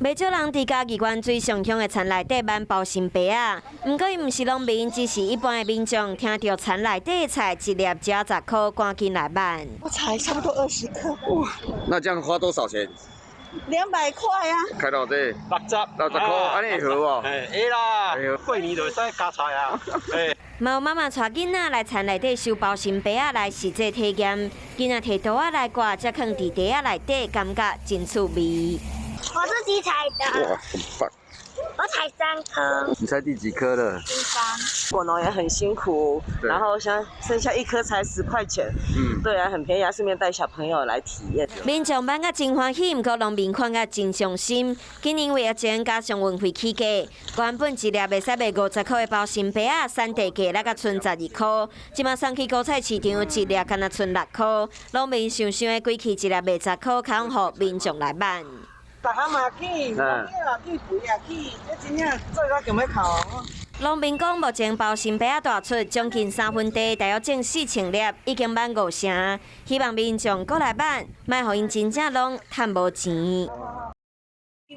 袂少人佇嘉義縣水上鄉的田內底挽包心白仔，毋過伊毋是農民，只是一般的民眾，聽著田內底的菜一粒只十箍，趕緊來買。我採差不多20顆。哇，那這樣花多少錢？200塊啊。開到這 60， 60箍，按呢會好無？欸，會啦，過年就會使加菜啊。嘛有媽媽帶囡仔來田內底收包心白仔來實際體驗，囡仔提刀仔來割，才囥佇袋仔內底，感覺真趣味。我自己採的。哇，很棒！我採三顆。你猜第幾顆了？第三。果農也很辛苦，然後像剩下一顆才10塊錢，對啊，很便宜啊，順便帶小朋友來體驗。民眾挽甲真歡喜，毋過農民看甲真傷心。今年為疫情加上運費起價，原本一粒會使賣50箍的包心白仔，產地價落甲賰12箍，這馬送去果菜市場一粒干焦賰6箍，農民想想的規氣一粒賣10箍，較予民眾來買。逐項嘛起，物件也起，肥也起，這真正做甲強欲哭。農民講，目前包心白仔大出將近3分地，大約種4000粒，已經挽五成。希望民眾閣來挽，莫予𪜶真正攏趁無錢。你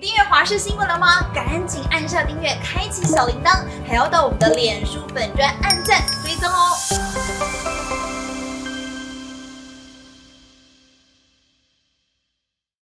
訂閱華視新聞了嗎？趕緊按下訂閱，開啟小鈴鐺，還要到我們的臉書粉專按讚追蹤哦。